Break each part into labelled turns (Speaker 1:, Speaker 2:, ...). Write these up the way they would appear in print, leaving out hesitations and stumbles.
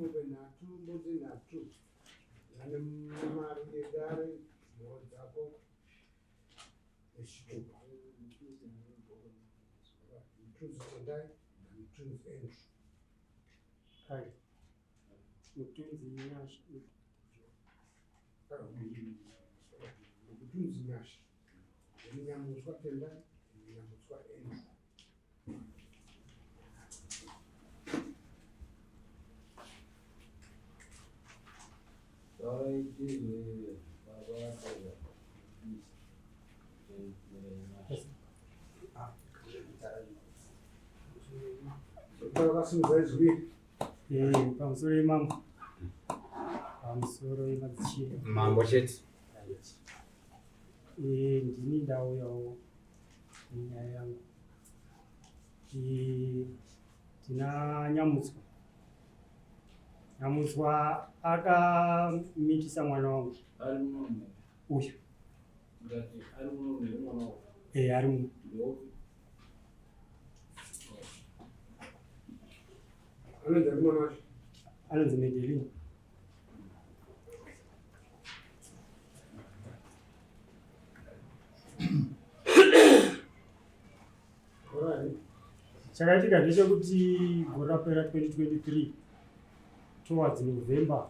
Speaker 1: Mombe nhatu, mbudzi nhatu. Nane mari yedare, mhoro dzako nechitupa. Mutunzi Tendai naMutunzi Andrew.
Speaker 2: Hai. Mutunzi Nyasha.
Speaker 1: Mutunzi Nyasha. Nyamutswa Tendai, Nyamutswa Andrew. Vakasimudza izwi.
Speaker 2: Eh, pamusoro yemambo. Pamusoro yemadzishe.
Speaker 3: Mambo chete.
Speaker 2: Eh, ndini ndauyawo nenyaya yangu. Eh, tina Nyamutswa. Nyamutswa akamitisa mwana wangu. Uyu. Eh, ari muno.
Speaker 1: Anonzi ari mwana wacho.
Speaker 2: Anonzi Medeline. Chakaitika ndechekuti gore rapera 2023 towards November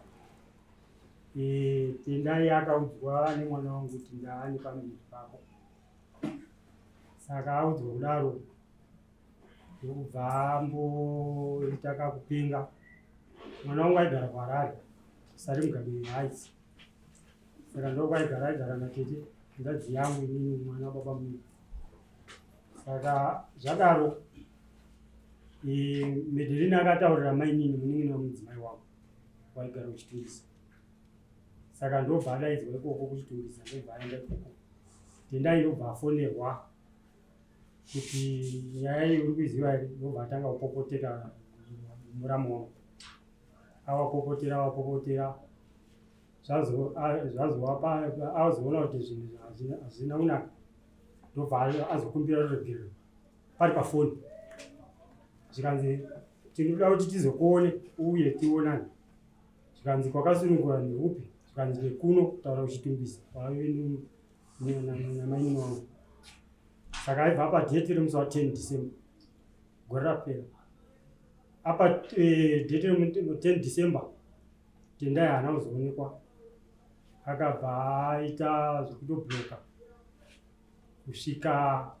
Speaker 2: Tendai akaudzwa nemwana wangu kuti ndaane pamuviri pako, saka audzwa kudaro ndokubva amboita kakupenga. Mwana wangu aigara kuHarare sari Mugabe Heights, saka ndokwaigara aigara natete hanzvadzi yangu inini mwana wababa munini. Saka zvadaro Medelina akataurira mainini munin'ina wemudzimai wangu waigara kuChitungwiza, saka ndobva adaidzwa ikoko kuChitungwiza, ndobva aenda ikoko. Tendai ndobva afonerwa kuti nyaya iyi uri kuiziva here, ndobva atanga kupopotera muramu wangu, awapopotera awapopotera zvazovapa azoona kuti zvinhu hazvina kunaka, ndobva azokumbira ruregerero pari pafoni, zvikanzi tinoda kuti tizokuone uye tionane, zvikanzi kwakasunungura neupi, zvikanzi nekuno kutaura kuChitungwiza kwaive namainini wangu. Saka aibva apa dheti remusi wa 10 December gore rapera, apa dheti remu 10 December Tendai haana kuzoonekwa, akabva aita zvekutobloka kusvika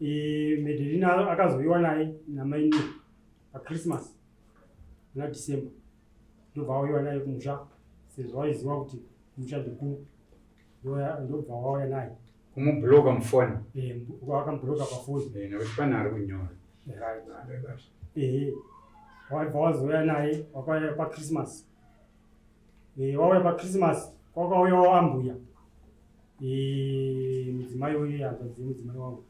Speaker 2: Medelina akazouyiwa naye namainini paChristmas muna December, ndobva auyiwa naye kumusha sezvo waiziva kuti kumusha ndekuno, ndobva wauya naye
Speaker 3: kumubloka mufoni
Speaker 2: wakamubloka pafoni
Speaker 3: nekuti pane ari kunyora.
Speaker 2: Ehe, wabva wazouya naye, wakauya paChristmas. Wauya paChristmas kwakauyawo ambuya, mudzimai uyu hanzvadzi yemudzimai wangu,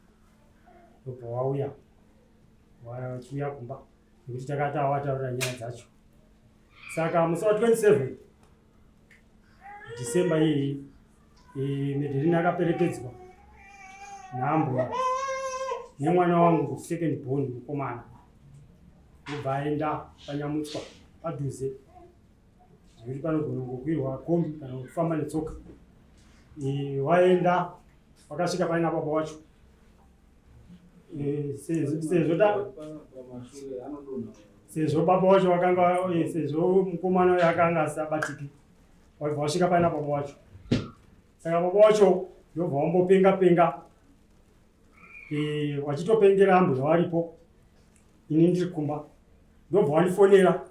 Speaker 2: ndobva wauya wachiuya kumba nekuti takati awataurira nyaya dzacho. Saka musi wa 27 December iyeye Medelina akaperekedzwa naambuya nemwana wangu second born mukomana, ndobva aenda panyamutswa padhuze zvekuti panogona kungokwirwa kombi kana kufamba netsoka. Waenda wakasvika paina baba wacho, sezvo baba wacho wakanga sezvo mukomana uyo akanga asabatiki, waibva wasvika paina baba wacho. Saka baba wacho ndobva wambopenga penga, wachitopengera ambuya waripo, ini ndiri kumba, ndobva wandifonera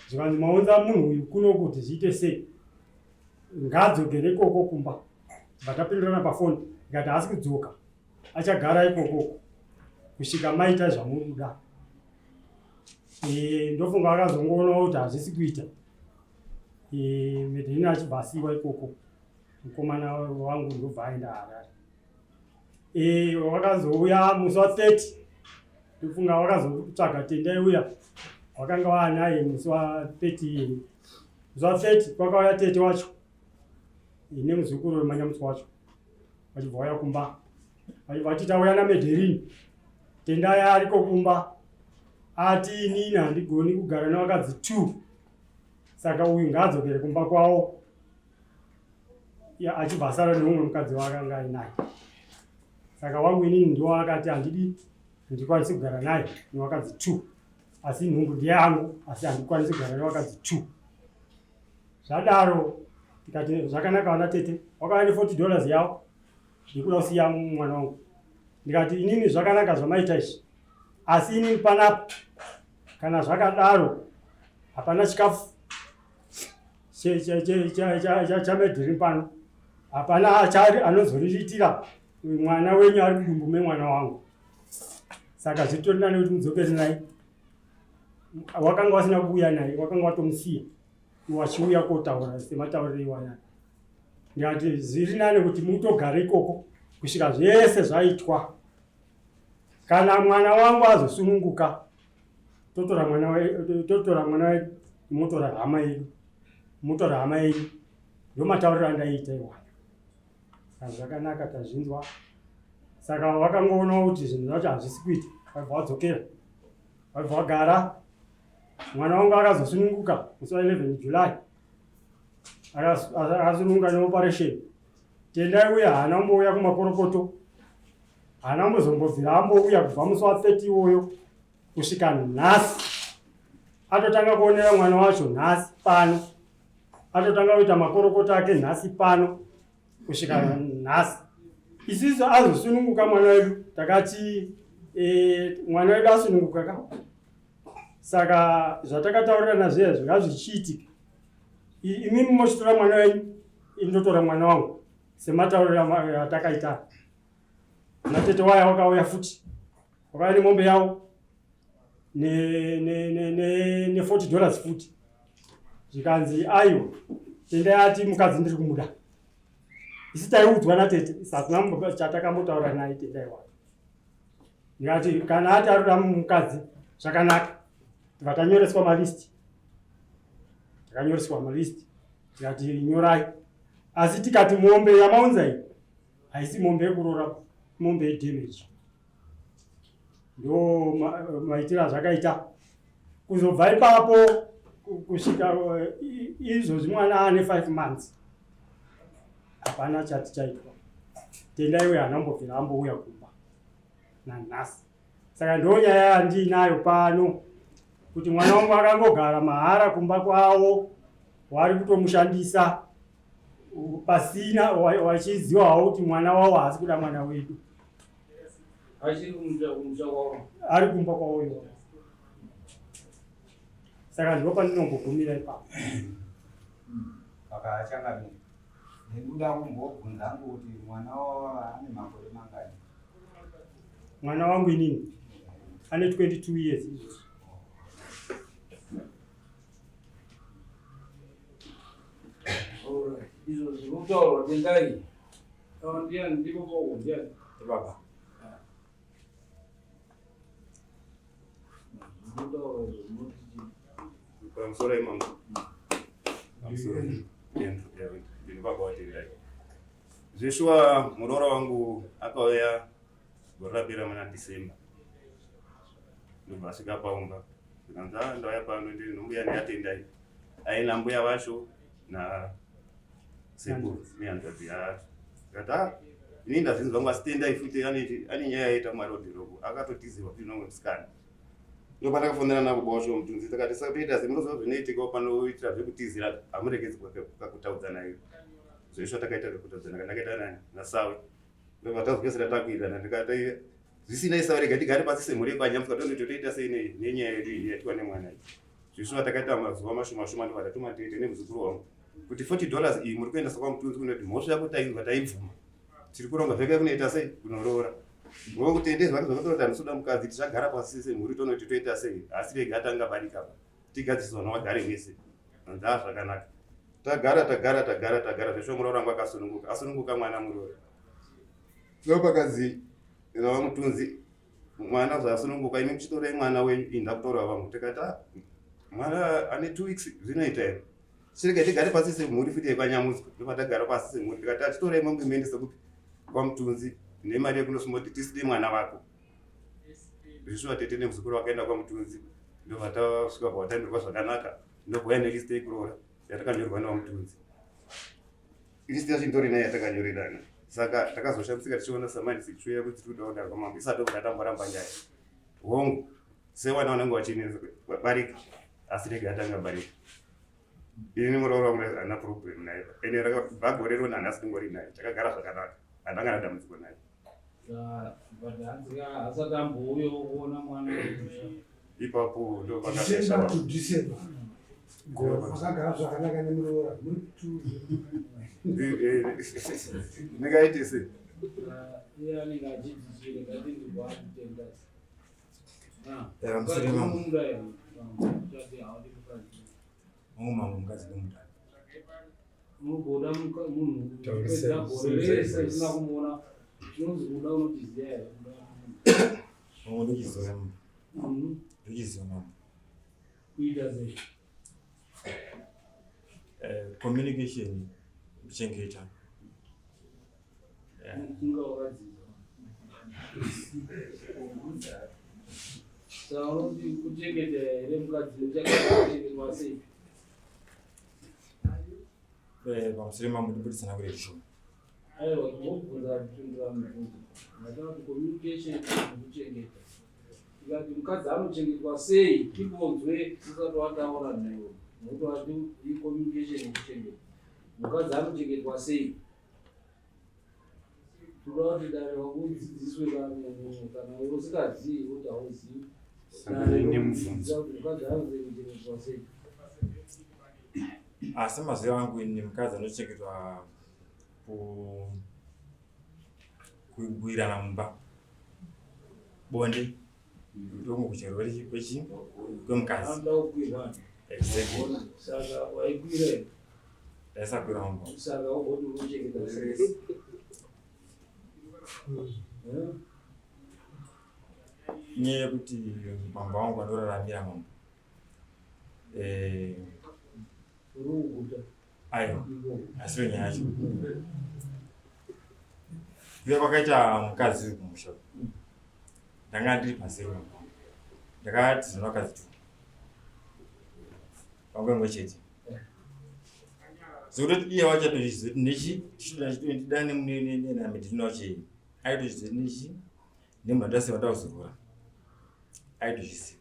Speaker 2: zvikanzi maunza munhu uyu kuno kuti zviite sei, ngaadzokere ikoko kumba. Vatapindirana pafoni, ndikati haasi kudzoka, achagara ikoko kusvika maita zvamuri kuda. Ndofunga akazongoonawo kuti hazvisi kuita. Medelina achibva asiiwa ikoko, mukomana wangu ndobva aenda Harare. Wakazouya musi wa 30, ndofunga wakazotsvaga Tendai uya wakanga waanaye musi wa 30. Musi wa 30 kwakauya tete wacho nemuzukuru wemanyamutswa wacho, vachibva vauya kumba vachibva vati tauya naMederini, Tendai ariko kumba, ati inini handigoni kugara nevakadzi 2. Saka uyu ngaadzokere kumba kwavo, achibva asara neumwe mukadzi waakanga ainaye. Saka wangu inini ndiwo akati handidi, handikwanisi kugara naye newakadzi 2, asi nhumbu ndeyangu, asi handikwanisi kugara newakadzi 2. Zvadaro tikati zvakanaka vana tete, wakauya ne 40 dollars yavo ndikuda kusiya mwana wangu. Ndikati inini zvakanaka zvamaita izvi, asi inini panapa kana zvakadaro hapana chikafu chamedhiri pano, hapana achari anozoriritira mwana wenyu ari mudumbu memwana wangu. Saka zvitori nani kuti mudzokere naye. Wakanga wasina kuuya naye, wakanga watomusiya wachiuya kotaura sematauriro iwaya. Ndikati zviri nani kuti mutogare ikoko kusvika zvese zvaitwa. Kana mwana wangu azosununguka, totora mwana wedu, totora mwana wedu, motora hama yedu, motora hama yenyu. Ndomatauriro andaiita iwayo. Saka zvakanaka, tazvinzwa. Saka vakangoona kuti zvinhu zvacho hazvisi kuita, vabva vadzokera, vabva vagara. Mwana wangu akazosununguka musi wa 11 July, akasununguka neoperation. Tendai uya haana kumbouya kumakorokoto, haana kumbozombobvira ambouya kubva musi wa 30 iwoyo kusvika nhasi. Atotanga kuonera mwana wacho nhasi pano, atotanga kuita makorokoto ake nhasi pano kusvika nhasi. Isisu azosununguka mwana wedu, takati mwana wedu asununguka ka. Saka zvatakataurirana zviya zvingazvichiitika, imimi mochitora mwana wenyu, indotora mwana wangu sematauriro atakaita. Natete waya wakauya futi, wakauya nemombe yawo ne 40 dollars futi. Zvikanzi aiwa, tendai ati mukadzi ndiri kumuda. Isi taiudzwa natete, hatina chatakambotaura naye tendai wacho. Ndikati kana ati arikuda mukadzi zvakanaka, tibva tanyoreswa malist. Takanyoreswa malist, tikati nyorai, asi tikati mombe yamaunza iyi haisi mombe yekurora, mombe yedamage. Ndo maitiro azvakaita. Kuzobva ipapo kusvika izvozvi mwana ane 5 months, hapana chati chaitwa. Tendai uyo haana kumbobvira ambouya kumba nanhasi. Saka ndo nyaya yandiinayo pano, kuti mwana wangu akangogara mahara kumba kwavo, wari kutomushandisa pasina wachiziva hawo kuti mwana wavo haasi kuda mwana wedu. Ari kumba kwavo iwo. Saka ndipo pandinombogumira ipapo.
Speaker 3: Akachangamira, ndinoda kumbobvunza hangu kuti mwana wavo ane makore mangani?
Speaker 2: Mwana wangu inini ane 22 years izvozvi.
Speaker 1: Izvo zviri kutaurwa tendai ndiani, ndipo poko ndiani?
Speaker 3: Baba.
Speaker 4: Pamusoro imambo. Pamusoro. Ndini baba waTendai. Zveshuwa muroora wangu akauya gore rapera muna December. Ndobva asvika paumba. Ndikanzi ah, ndauya pano ndiri nombuya neyaTendai. Aina mbuya vacho na sekuru nehanzvadzi yacho. Ndikati ah, ini ndazvinzwa vangu asi Tendai futi ane nyaya yaita mumarodhiroko akatotizirwa futi nomwe musikana. Ndopandakafonera navo baba vacho mutunzi, takati saka toita sei, munoziva zvinoitika panoitira zvekutizira, hamuregedzi kutaudzana iyo. Zvoiswa takaita zvekutaudzana ndakaita nani naSawe. Ndobva tazopedzisira takuwirirana, ndikati zvisinei Sawe, rega tigare pasi semhuri yekwanyamuka tonoti toita sei nenyaya yedu iyi yaitwa nemwana iyi. Zvishuwa takaita mazuva mashoma shoma, ndobva tatuma tete nemuzukuru wangu kuti 40 dollars iyi muri kuendesa kwamutunzi kunoti mhosva yako tainzwa taibvuma, tiri kuronga zveke kunoita sei kunoroora. Ngokuti ende zvake zvakatora kuti handisi mukadzi, tichagara pasi semhuri tonoti toita sei, asi rega tanga barika pa tigadzirise vanhu vagare vese. Ndaa zvakanaka. Tagara tagara tagara tagara zveshuwa muroora wangu akasununguka, asununguka mwana muroora. Ndopakazi vamutunzi mwana zvaasununguka, imi muchitorai mwana wenyu, ini ndakutora vangu. Tikati ah, mwana ane 2 weeks zvinoita here? Chirega tigare pasi semhuri futi yekwanyamudzwa. Ndopatagara pasi semhuri tikati atitorai mamwe muendese kupi kwamutunzi nemari yekunosuma kuti tiside mwana wako. Zveshuwa tete nemuzukuru vakaenda kwamutunzi, ndobva tasvika pawatambirwa zvakanaka. Ndobva nelist yekuroora yatakanyorwa naVaMutunzi. List yacho indori nayo yatakanyorerana. Saka takazoshamisika tichiona samanisi ichiuya kuti tiri kuda kudare kwamambo. Isati tobva tatamboramba nyaya. Hongu, sevana vanenge vachibarika asi rega yatanga barika. Ini muroora wangu handina problem naye. Ende rakabva gore rino nanhasi ndingori naye. Takagara zvakanaka. Handanga na dambudziko naye.
Speaker 5: But hanzi asati ambouyawo kuona mwana wemusha.
Speaker 4: Ipapo ndo
Speaker 1: December to December. Makagara zvakanaka nemuroora. Muri tu.
Speaker 4: Ndingaite sei?
Speaker 5: Iye anenge achidzidzire ngatindibwa akutenda.
Speaker 6: Musiri mambo.
Speaker 5: Munda here? Chati haudi mukadzi.
Speaker 6: Mungu mambo, mukadzi ndomuda.
Speaker 5: Unogoda munhu
Speaker 7: Taurisa,
Speaker 5: pedza gore
Speaker 7: simudza
Speaker 5: rese
Speaker 7: voice.
Speaker 5: usina kumuona. Chinonzi kuda unochiziva here kuda munhu?
Speaker 6: Mungu ndochiziva mambo. Ndochiziva mambo.
Speaker 5: Kuita sei?
Speaker 6: Communication, kuchengeta.
Speaker 5: Unga wakadzidza. Saka unoti kuchengeta here mukadzi uchachengetwa sei?
Speaker 6: Pamusoro mambo, ndibudisana kure zvishoma.
Speaker 5: Aiwa, tinobvunza kupindura mubvunzo. Ndataura kuti communication nekuchengeta. Tikati mukadzi anochengetwa sei, tibonzwe usati wataura newe, nokuti wati icommunication nekuchengeta. Mukadzi anochengetwa sei? Toda kuti dare wakudzidziswe kana usingazivi kuti hauzivi.
Speaker 2: Sangana nemubvunzo.
Speaker 5: Kuti mukadzi anochengetwa sei?
Speaker 6: Asi maziva angu ini, mukadzi anochengetwa kuwirana mumba, bonde, ndokumwe kuchengetwa kwechi kwemukadzi.
Speaker 5: Anoda kukwirwa.
Speaker 6: Exactly.
Speaker 5: Saka waikwira here?
Speaker 6: Ndaisakwira mambo.
Speaker 5: Saka wagoti unochengeta sei? Eh?
Speaker 6: Inyaya yekuti mambo wangu anoraramira mambo,
Speaker 5: Uri kuguta.
Speaker 6: Aiwa, asiyo nyaya yacho. Kuya kwakaita mukadzi uyu kumusha, ndanga ndiri pazero mambo wangu. Ndakati zino vakadzi tu panguva imwe chete, zokutoti iye wacho atozviziva kuti nechi tichidane namedhino wacho, iye aitozviziva kuti nechi nemunhu andasiva ndakuzorora, aitozviziva.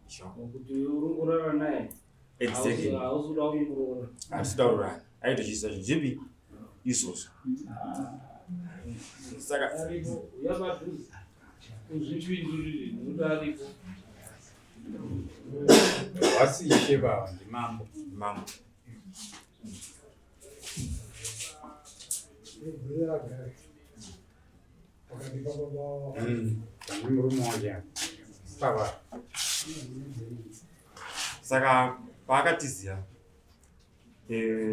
Speaker 6: Sure.
Speaker 5: Kuti uri kurara naye.
Speaker 6: Exactly.
Speaker 5: Hausi kuda kumuroora.
Speaker 6: Hatisi kuroorana, aitozviziva zvinhu zvipi izvozvo, saka
Speaker 5: Aripo, uya padhuze uzvipindurire nekuti aripo.
Speaker 7: Wasi ishe baba, ndimambo.
Speaker 6: Mambo.
Speaker 1: Gore ragara. Pakati pababa.
Speaker 7: Pane murume wake apa baba.
Speaker 6: Saka paakatizira,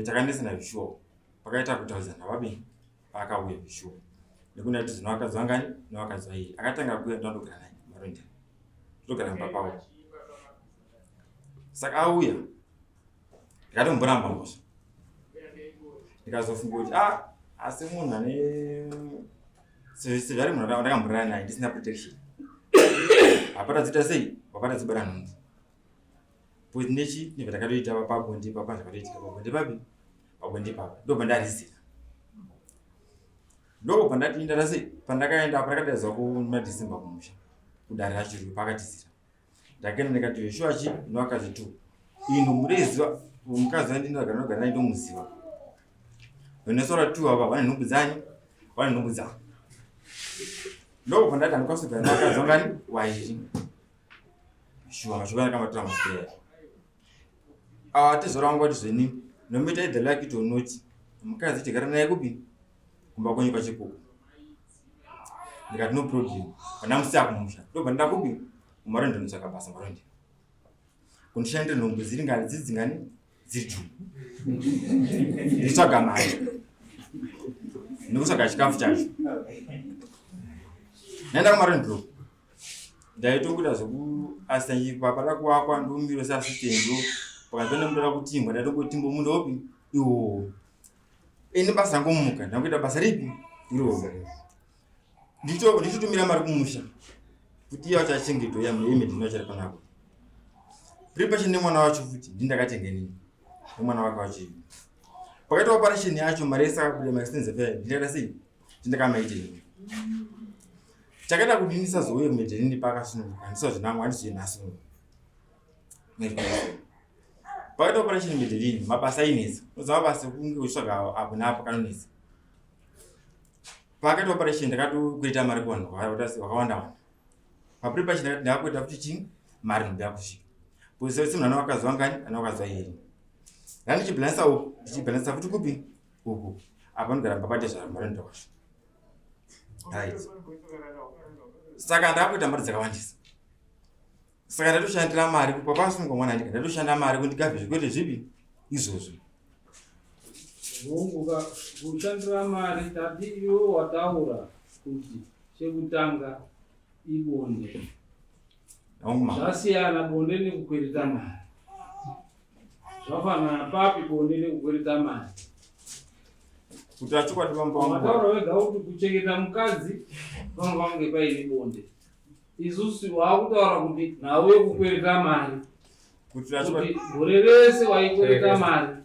Speaker 6: takaendesana zvishuwo, pakaita kutaudzana vabi paakauya zvishuwo nekuti ndaiti zvino vakadzi vangani nevakadzi vairi. Akatanga kuuya, ndandogara naye marondera, totogara mumba pavo. Saka auya, ndikatomboramba mhosva, ndikazofunga kuti a asi munhu ane sezvari munhu ndakamborara naye ndisina protection, hapana dziita sei, hapana dzibara nhumbu, because nechi nebva takatoita pabonde papa, zvakatoitika pabonde papi, pabonde papa, ndobva ndarizira, ndobva ndati ndarase. Pandakaenda, pandakadaidzwa kumadecember kumusha kudare racho riri pakatizira, ndakaenda ndikati shuwa chi nevakadzi tu ino mureziva mukadzi wandinogara nogara naye, ndomuziva venesora tu ava vane nhumbu dzani, vane nhumbu dzavo. Ndobva ndati handikwanisi kugara nevakadzi vangani wairi. Shuwa mashoko andakamatora masipera awa tezora wangu wati zveni nomatter either like it or not, mukadzi tigara naye kupi, kumba kwenyu kwachikuku. Ndikati no problem, pandamusiya kumusha ndobva nda kupi, kumarondo, ndotsvaka basa marondo kundishandira nhombo dziri ngani, dziri dzingani, dziri two, ndichitsvaga mari nekutsvaga chikafu chacho. Ndaenda kumarondo, ndaitongoita zvekuasista pada kuvakwa, ndomiro seassistant, pakati pane munhu oda kutimbwa, ndaitongotimba munda upi iwowo. Ini basa rangomuka, ndangoita basa ripi iroro, ndichotumira mari kumusha kuti iye wacho achengetwe yemedhino achari panapa. Preparation nemwana wacho futi ndini ndakatenga inini nemwana wake wacho iyu. Pakaita operation yacho mari yese akabuda maexpense affair ndindaita sei? Ndindakamaita inini. Chakaita kuti ndisazouye kuMedellin paakasununguka handisazvinangwa handizoye nhasi uno. Pakaita operation Medellin mabasa ainetsa. Unoziva mabasa ekunge uchitsvaga apo neapo kanonetsa. Paakaita operation ndakatokuita mari kuvanhu vakawanda wanda. Papreparation ndakati ndakuita futi chii mari ndoda kusvika. Because semunhu ana wakazwa ngani ana wakazwa iri. Ndandichibhalansa uku ndichibhalansa futi kupi uku. Apa ndogara pabate zvamarenda wacho. Right. Saka ndakuita mari dzakawandisa. Saka ndatoshandira mari papasungwa mwana ndika ndatoshanda mari kuti ndigabve zvikwete zvipi izvozvo.
Speaker 5: Hongu kushandira mari tati iwe wataura kuti chekutanga ibonde.
Speaker 6: Hongu mama.
Speaker 5: Zvasiyana bonde nekukwereta mari. Zvafanana papi bonde nekukwereta mari?
Speaker 6: Kuti achokwadi pamba wangu.
Speaker 5: Wataura wega kuti kuchengeta mukadzi panofanira kunge paine bonde. Isusu waakutaura kuti nhau yekukwereta mari.
Speaker 6: Kuti achokwadi
Speaker 5: Kuti gore rese waikwereta mari.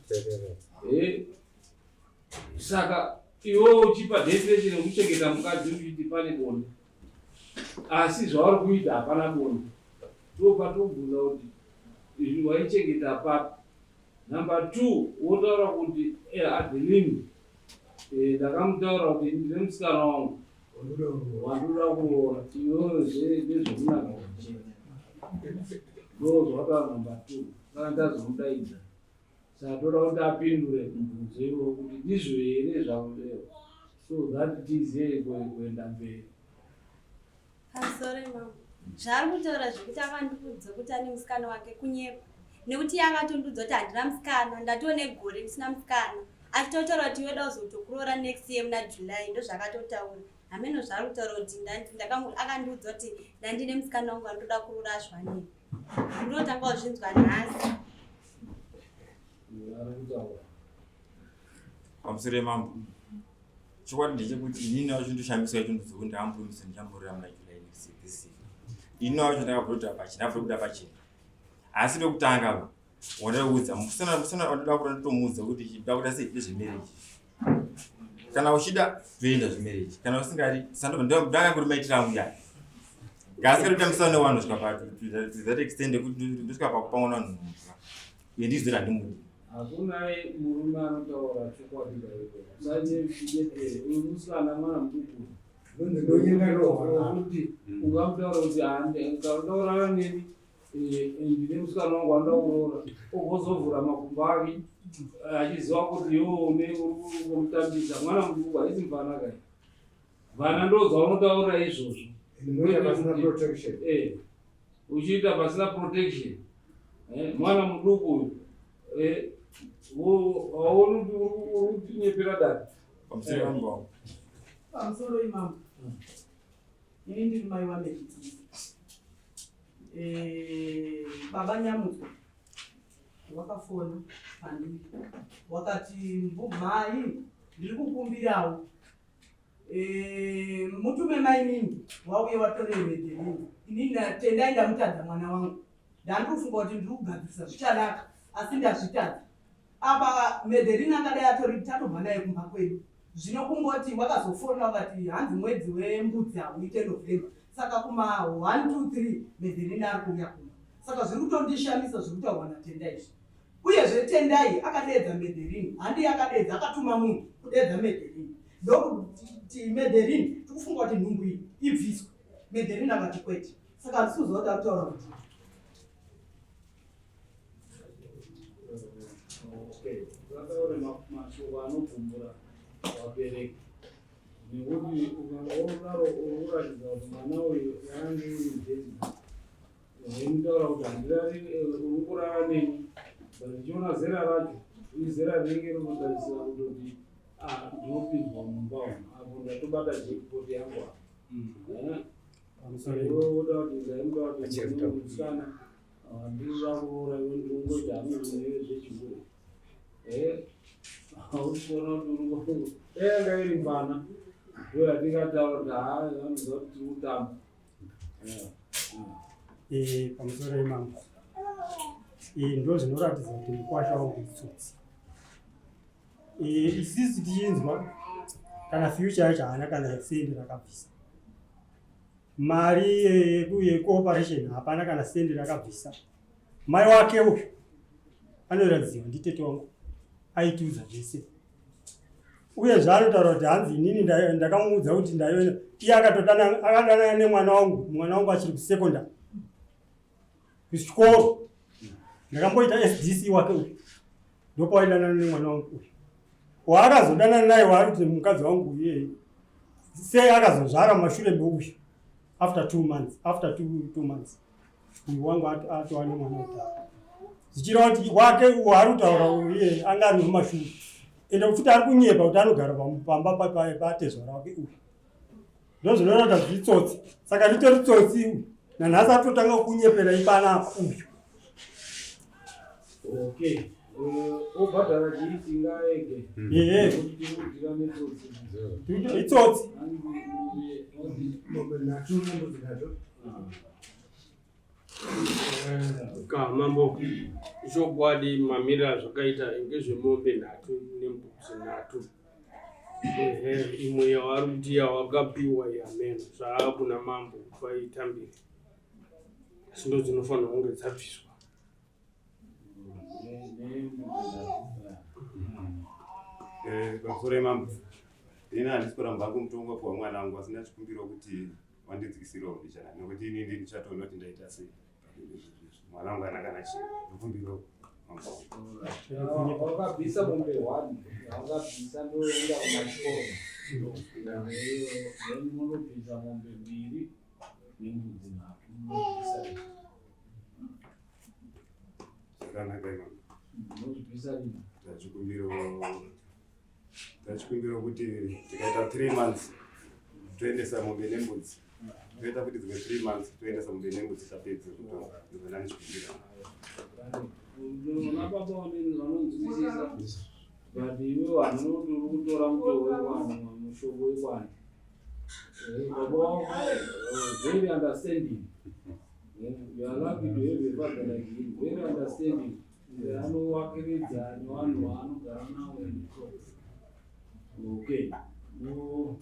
Speaker 5: Saka iwe uchipa definition yekuchengeta mukadzi uchiti pane bonde. Asi zvauri kuita hapana bonde. Ndopatobvunza kuti izvi waichengeta papi. Number 2 wotaura kuti Adeline ndakamutaura kuti ndine musikana wangu wandoda kuroora iwewe ndezvekunaka kuchena. Ndozvataura number 2 saka ndazomudaidza. Saka toda kuti apindure mubvunzo iwowo kuti ndizvo here zvaureva so that tizive kuenda mberi.
Speaker 8: Pamusoro imamo zvaari kutaura zvekuti akandiudza kuti ane musikana wake kunyepa nekuti iye akatondiudza kuti handina musikana ndatone gore ndisina musikana achitotaura kuti iwe da kuzotokuroora next year muna July ndozvaakatotaura hameno zvaari kutaura kuti akandiudza kuti ndandine musikana wangu andoda kuroora azvanei ndinotanga kuzvinzwa nhasi.
Speaker 6: Pamusoro yemambo chokwadi ndechekuti inini wacho ndoshamiswa icho ndodzokuti ndakamupuromisa ndichamborera muna July next year this year. Inini wacho ndakabhuda pachena ndabhuda pachena asi ndokutanga ba wandaudza musana musana wandoda kuda ndotomuudza kuti chida kuda sei ndezvemarriage kana uchida toenda zvemarriage kana usingadi ndanga kuri maitiro angu ya ngaasingadi kuita musana newanhu svika pa to that extent yekuti ndosvika pakupa mwana wanhu mvura uye ndizvo randimudi.
Speaker 5: Hakuna murume anotaura chokwadi chaiko. Usanyepere uyu musikana mwana muduku. Kuti ungamutaura kuti ukataurana neni ndine musikana wangu anoda kuroora ogozovhura makumbo ake achiziva kuti iwe une uri kumutambisa mwana muduku haisi mvana kai. Vana ndozvaunotaura izvozvo.
Speaker 1: Pasina protection.
Speaker 5: Uchiita pasina protection. Mwana muduku uyu waoni kuti uri kunyepera dare.
Speaker 6: Pamusoro pambo.
Speaker 9: Pamusoro imambo. Ini ndiri mai waMedellin. Baba Nyamutswa wakafona pandiri wakati mai ndiri kukumbirawo mutume mainini wauye watore Medellin. Inini Tendai ndamutadza mwana wangu ndandikufunga kuti ndiri kugadzirisa zvichanaka asi ndazvitadza. Apa Medellin akadai atori tatobva naye kumba kwedu. Zvino kungoti wakazofona wakati hanzi mwedzi wembudzi hauite November saka kuma 1 2 3 Medellin ari kuuya kumba. Saka zviri kutondishamisa zviri kutaurwa naTendai izvi. Uyezve Tendai akadeedza Medellin handiye akadeedza akatuma munhu kudeedza Medellin ndokuti Medellin tikufunga kuti nhumbu iyi ibviswe. Medellin akati kwete. Saka handisi kuziva kuti ari kutaura kuti
Speaker 5: Okay, vataure mashoko anobvumbura vabereki nekuti ukangaudaro uri kuratidza kuti mwana uyu yaange iri dhendi waimutaura kuti handirari uri kurara neni but ndichiona zera racho izera rinenge rinotarisira kutoti ndinopinzwa mumba umu apo ndatobata jackpot yangu apa. Woda kuti ndaimuda kuti musikana ndinoda kuroora iwe ndinongoti hamuzvizive zvechikuru. Hausi kuona kuti uri yanga iri mvana ndo yatingataura kuti haa vanoziva kuti tiri kutamba.
Speaker 2: Pamusoro imambo. Ndo zvinoratidza kuti mukwasha wangu itsotsi. Isisi tichinzwa kana future yacho haana kana sendi rakabvisa. Mari yecooperation hapana kana sendi rakabvisa. Mai wake uyu anoratidzirwa nditete wangu aitiudza zvese. Uye zvaanotaura kuti hanzi inini ndakamuudza kuti ndaiona iye akatodanana akadanana nemwana wangu, mwana wangu achiri kusekondari kuchikoro. Ndakamboita SDC wake uyu, ndopawaidanana nemwana wangu uyu. Waakazodanana naye waari kuti mukadzi wangu iyeye sei akazozvara mumashure meuyu after 2 months, after 2 months uyu wangu atova nemwana kudhara, zvichireva kuti wake waari kutaura uye anga ari mumashure. Ende futi ari kunyepa kuti anogara pamba patezvara wake uyu, ndozvinoratidza kuti itsotsi. Saka ritori tsotsi uyu, nanhasi atotanga kunyepera ipanapa uyu.
Speaker 5: Okay. Obhadhara chii tingaege?
Speaker 2: Ehe.
Speaker 5: Tinokudzira netsotsi.
Speaker 2: Itsotsi.
Speaker 1: Mombe nhatu nembudzi nhatu.
Speaker 10: Ka mambo, chokwadi mamiriro azvakaita ngezvemombe nhatu nembudzi nhatu. Ehe, imwe yavari kuti yawakapiwa yameno zvaakuna mambo kuti vaitambire, asi ndo dzinofanirwa kunge dzabviswa.
Speaker 4: Pamusoro yemambo, ini handisi kuramba hangu mutongo wapiwa mwana wangu, asi ndachikumbirawo kuti wandidzikisirawo mbichana, nekuti ini ndichatoona kuti ndaita sei. Mwana wangu ana kana chii, ndokumbirawo mambo.
Speaker 5: Wakabvisa mombe 1, wakabvisa ndoenda kumachikoro. Then munobvisa mombe mbiri nembudzi nhatu. Munobvisa.
Speaker 4: Zvakanaka imambo.
Speaker 5: Munozvibvisa rini?
Speaker 4: Tachikumbiro kuti tikaita 3 months toendesa mombe nembudzi, toita kuti dzimwe 3 months toendesa mombe nembudzi, tapedza kutonga. Ndozvona ndichikumbira.
Speaker 5: Vana baba vanonzwisisa, but iwe vanhu uri kutora mutoo wekwani, mushoko wekwani. Baba wako very understanding. You are lucky to have a father like him, very understanding. Anowakiridza nevanhu vaanogara navo and so. Okay. No,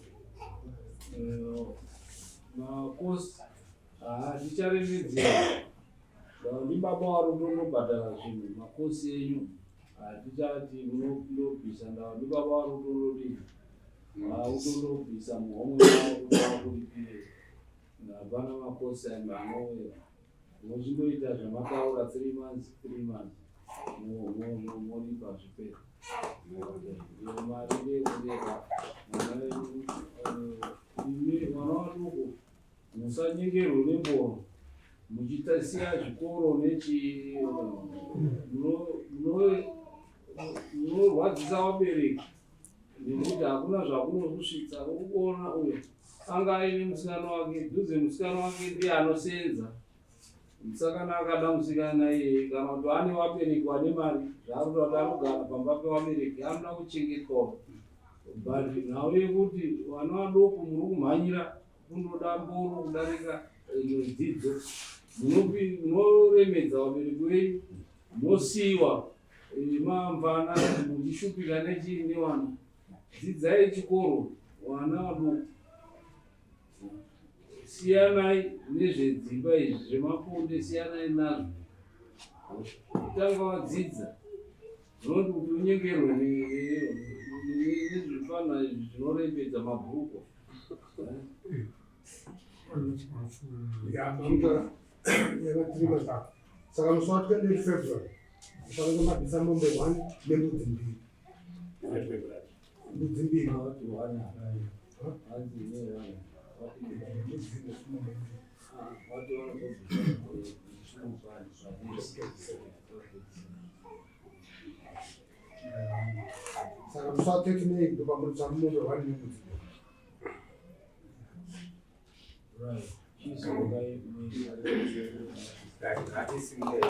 Speaker 5: makosi haticharemedzera ndibaba wari kutondobhadhara zvinhu makosi enyu, hatichati munondobvisa ndava ndibaba wari kutondodii vakutondobvisa muhomwe mavo kuti vakuripire. Hapana makosi anowera, muchindoita zvamataura 3 months, 3 months moripa zvipera. Iyo mari ndeyekudeka mwana wenyu. Imi vana vaduku musanyengerwe nemboro muchitasiya zvikoro nechi, munorwadzisa vabereki nekuti hakuna zvakunokusvitsa. Uri kuona uyo anga aine musikana wake dhuze, musikana wake ndiye anosenza. Musikana akada musikana iyeye, kana kuti ane vabereki vane mari, zvaari kuda kuti anogara pamba pevabereki, anoda kuchengetwawo. But nhau yekuti vana vadoko muri kumhanyira kundoda mboro kudarika dzidzo, munoremedza vabereki venyu, mosiyiwa mamvana muchishupika nechii nevana. Dzidzai chikoro vana vadoko, siyanai nezvedzimba izvi zvemaponde, siyanai nazvo. Kutanga wadzidza zvinoti kuti unyengerwe nezvifana izvi zvinorembedza mabhurukwa.
Speaker 1: Ya, mamutora yava 3 months ako. Saka musi wa 28 February ufanira mabvisa mombe 1 nembudzi mbiri. Mbudzi mbiri.
Speaker 5: Wati one, hanzi ne one.
Speaker 1: Mbudzi nemombe mbiri.
Speaker 5: Wati vanozobvisa.
Speaker 1: Saka musi wa 30 May ndopamunobvisa mombe 1 nembudzi mbiri.
Speaker 5: Right. Chizokai.
Speaker 3: Hatisimuke.